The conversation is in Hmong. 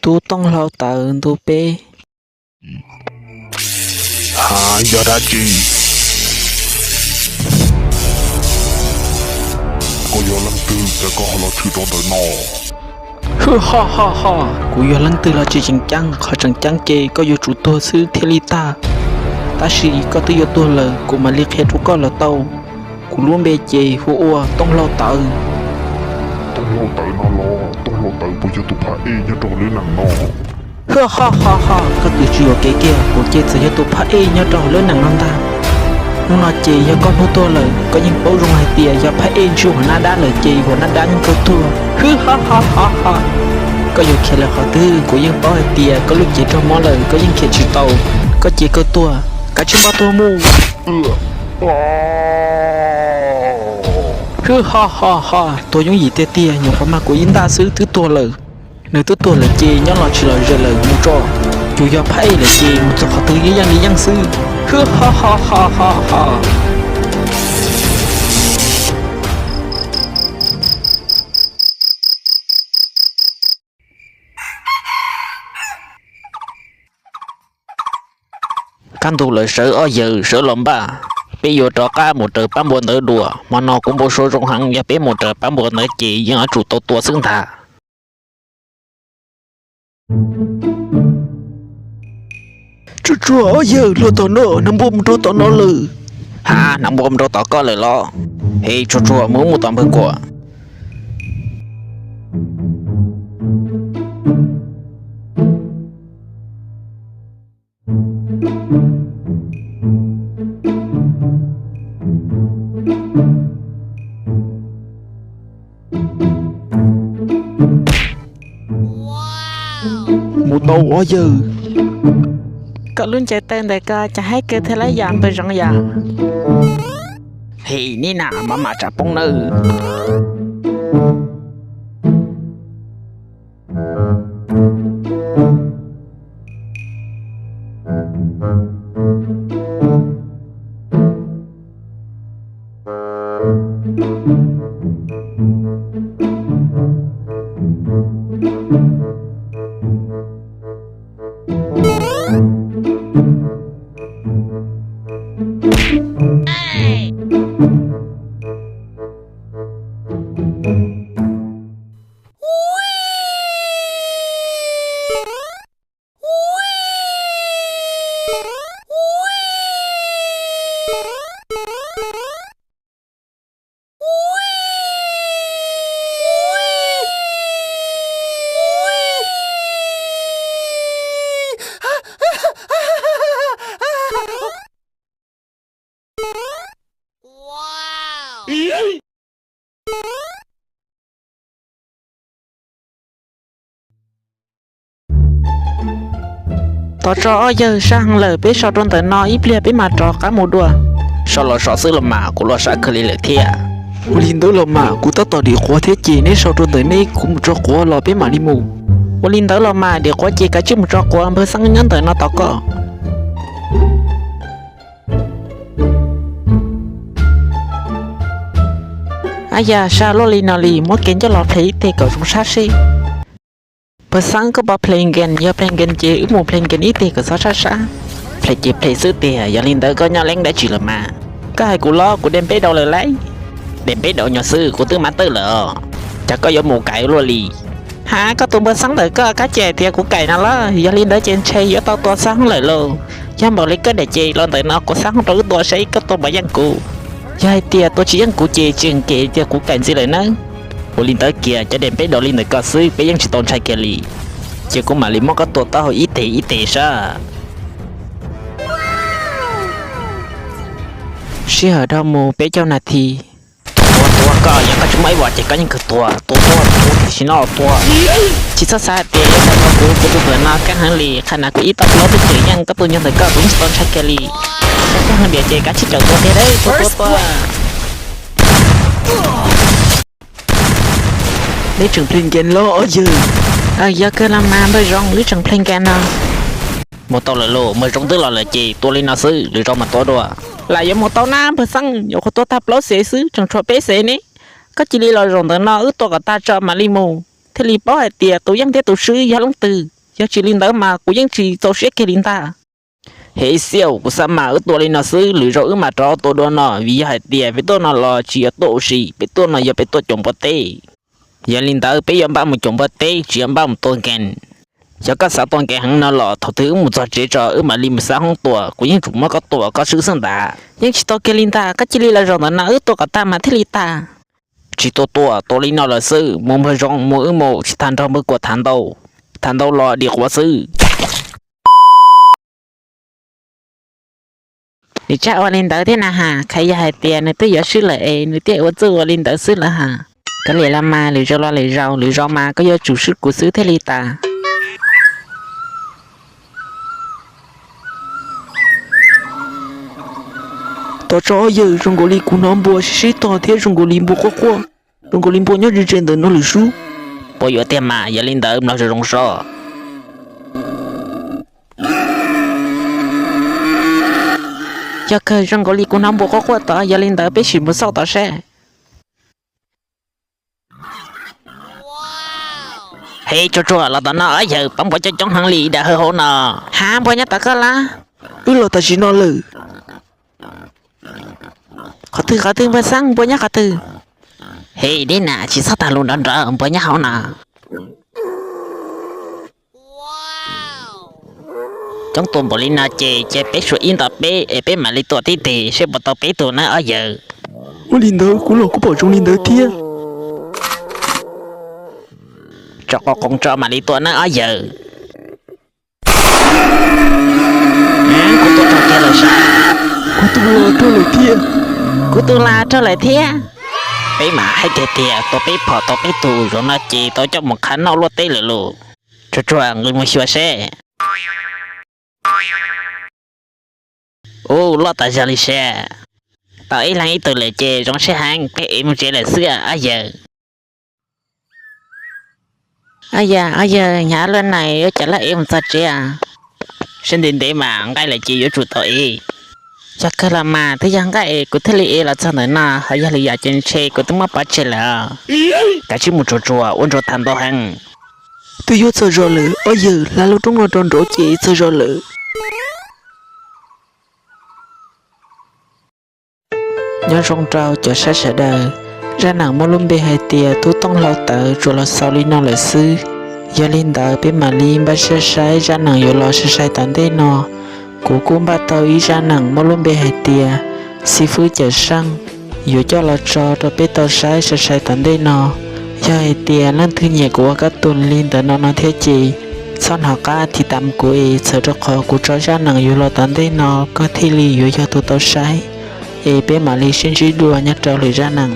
Tub Tooj Hlau Tawv ntu peb. Hab, yog dab tsi? Koj yog leej twg es koj ho los tshwm rau ntawm no? Hwj, ho ho ho, kuv yog leej twg los tsis tseem ceeb, qhov tseem ceeb ces koj yuav tsum tuag xwb thiaj li tag. Tab sis koj twb yuav tuag lawm, kuv mam li qhia rau koj los tau. Kuv lub npe ces hu ua Tooj Hlau Tawv. Tooj Hlau Tawv no los? Tooj Hlau Tawv puas yog tus phab ej nyob rau lub neej no? Hwj, ho ho ho, koj twb tsis yuam kev kiag, kuv ces txawm yog tus phab ej nyob rau lub neej no ntag. Hnub no ces yog koj hnub tuag lawm, koj yeej paub zoo hais tias yog phab ej ntswj huam nab dab lawm ces huam nab dab yeej kawg tuag. Hwj, ho ho ho ho, koj yuav khiav lawm qhov twg, kuv yeej paub hais tias koj lub cev raug mob lawm, koj yeej khiav tsis tau, koj ces kawg tuag. Kav tsij npaj tuag mus. Hwj, ho ho ho, tuag yooj yim tiag tiag, nyuam qhuav mag kuv ib ntaj xwb twb tuag lawm. Nws twb tuag lawm ces nyob los tsis lom zem lawm, mus tso. Yus yog phab ej lawm ces mus txog qhov twg yeej yeej li yeej xwb. Hwj, ho ho ho ho ho. Kaj ntug lawm, sawv ob yawg sawv los npaj, peb yuav rov qab mus raws pab npua ntawd dua. Hmo no kuv npau suav zoo heev, yog peb mus raws pab npua ntawd ces yeej yuav tsum tau tua xwb ntag. Tsuag tsuag, ob yawg, luag tom no, hnav npua mus rau tom no lawm. Ha, hnav npua mus rau tom koj lawm los? He, tsuag tsuag, mus mus tom npawg Kuam. Mus tau, ob yawg. Koj lub ncaws taw ntawm ko cas haib kawg thiab lauj yam npawg Zoov yam. Him, neb na, maj mam tsam poob nawb. Tos tso ob yawg, sab heev lawm, peb so rau ntawm no ib pliag peb mam rov qab mus dua. So los so xwb los mas, kuv los sab kawg li lawm thiab. Ua li ntawd los mas, kuv tab tom dim quav thiab ces neb so rau ntawm neb, kuv mus tso quav los peb mam li mus. Ua li ntawd los mas, dim quav ces kav tsij mus tso quav, npawg Xeeb nyob ntawm no tos koj. Ab yam, sab luaj li no li, muab kev ncauj los plhe ib teg kom zoo sab seb. Npawg Xeeb, koj puas play game? Yog play game ces wb mus play game ib teg kom txhob sab sab. Play ces play xwb tiag, yog li ntawd koj nyob leeb dab tsi lawm mas? Koj hais kuv los kuv de peb daus lawm lauj. De peb daus nyuag xwb kuv twb mab tawj lawm os. Cas koj yuav mus kaiv luaj li? Ha, koj tus npawg Xeeb ntawm koj, koj ces hais tias kuv kaiv no los? Yog li ntawd ces ntshe yuav tau tua xab hoob lawm lauj. Yog npaum li koj daim ces los ntawm no kuv xab hoob rau wb tua seb koj tua puas yeej kuv. Yog hais tias tua tsis yeej kuv ces tsis kev tias kuv kaiv ntxiv lawm nawb. Ua li ntawd kiag, cov de peb daus li ntawm koj xwb peb yeej tsis tau ntshai kiag li. Ces kuv mam li muab koj tua taub hau ib teg ib teg sab. Sij hawm dhau mus peb caug nas this. Tua, tua koj, yog koj tsis muaj ib vos ces koj yeej kawg tuag. Tua, tua, tua, tiam sis no tua. Tsis txhob xav hais tias yuav tau tua kuv, kuv tus ntawm no kaj heev li, qhov no kuv ib tau plaub twb tseem yeej koj tus nyuag ntawm koj, kuv yeej tsis tau ntshai kiag li. Yog koj heev diam ces kav tsij caum tua tiag lauj, tua, tua, tua. Neb tseem play game los ob yawg? Yog kawg los mas npawg Zoov, wb tseem play game no. Mus tau lawm lauj, npawg Zoov twb los lawm ces tua li no xwb, lwm zaus mam tua dua. Lam yuav mus tau na npawg Xeeb, nyuam qhuav tua tag plaub xev xwb tseem tshuav peb xev ne. Koj cia li los zaum ntawm no wb tua kom tag tso mam li mus. thiaj li paub hais tias tus yeej thiab tus swb yog leej twg. Yog tsis li ntawd mas kuv yeej tsis txaus siab kiag li ntag. Hev xiaus, kuv xav mas wb tua li no xwb, lwm zaus wb mam rov tua dua no, vim yog hais tias peb tuaj no los tsis yog tuaj ua si, peb tuaj no yog peb tuaj caum npua teb. Yog li ntawd peb yuav npaj mus caum npua teb, tsis yog npaj mus tua nkees. Yog koj xav tua nkees heev no los thaum twg wb mus txog tsev tso wb mam li mus xab hoob tua, kuv yeej tsum muab koj tua koj swb xwb ntag. Yeej tsis tau kiag li ntag, koj cia li los zaum ntawm no wb tua kom tag mas thiaj li tag. Tsis tua tua, tua li no lawm xwb, mus npawg Zoov mus wb mus, tsis tas nrog npawg Kuam tham ntau, tham ntau los dim quav xwb. Nws tsaj ua li ntawd thiab na has, khav yog hais tias nws twb yuav swb lawm es nws thiaj ua txuj ua li ntawd xwb lawm has. Kav liam los mas, lwm zaus los lwm zaus, lwm zaus mas koj yuav tsum swb kuv xwb thiaj li tas. Tos tso ob yawg, zoo nkaus li kuv hnov npua sib sib tog thiab zoo nkaus li npua quaj quaj, zoo nkaus li npua nyob ze ze ntawm no lawm sub. Puas yuav tiag mas, yog li ntawd mloog zoo zoo so. Yog kawg, zoo nkaus li kuv hnov npua quaj quaj tod, yog li ntawd peb sim mus xauj tod seb. Hev, tsuag tsuag los tom no ob yawg, pab npua coob coob heev li, dam hawv hauv no. Hav, npua nyob tom koj lab? Wb los tam sim no lawm. Qhov twg qhov twg npua xeeb, npua nyob qhov twg? Hev, deb na, tsis txhob tag lus nrov nrov, npua nyob hauv no. Coob tuaj npaum li no ces cia peb suav ib nto peb es peb mam li tua tib teg seb puas tau peb tug nawb ob yawg. Ua li ntawd kuv los kuj pom zoo li ntawd thiab. Tso qos qoos tso mam li tua nawb ob yawg. Kuv tua raug kiag lawm sas. Kuv tus los raug lawm thiab. Kuv tus los raug lawm thiab. Peb mam hais tiag tiag tua peb phom tau peb tug, zaum no ces tau coj mus qhav noj luaj teb lawm lauj. Tsuag tsuag nqis mus xyuas seb. Ub, loj tas zog li sas. Tau ib leeg ib tug lawm ces zoo siab heev, peb ev mus tsev lawm xwb ob yawg. Ob yawg, ob yawg, hnyav luaj na, yuav cas laj ev mus txog tsev? Siab ntev ntev mas nqaij lawm ces yuav tsum tau ev. Yog kawg los mas, twb yog nqaij es kuv thiaj li ev los txog ntawm no, ho yog lwm yam ces ntshe kuv twb muab pov tseg lawm. Kav tsij mus tsuag tsuag, ua ntsuag tham ntau heev. Twb yuav txog zos lawm ob yawg, hla lub roob no rau nraud ces txog zos lawm. Nyob zoo rau cov saib sawv daws, zaj neeg muaj lub npe hais tias Tub Tooj Hlau Tawv tsuas los xaus li no lawm xwb. Yog li ntawd peb mam li npaj siab saib zaj neeg yuav los sai sai tom ntej no. Kuv kuj npaj tau ib zaj neeg muaj lub npe hais tias Xib Fwb Cawm Seej yuav coj los tso rau peb tau saib sai sai tom ntej no. Yog hais tias leej twg nyiam kuv ua kab tus li ntawm no no thiab ces txhob hnov qab thim tam kuv es txhawm rau qhov kuv tso zaj neeg yuav los tom ntej no koj thiaj li yuav yog tus tau saib. Es peb mam li sib ntsib dua nyob rau lwm zaj neeg.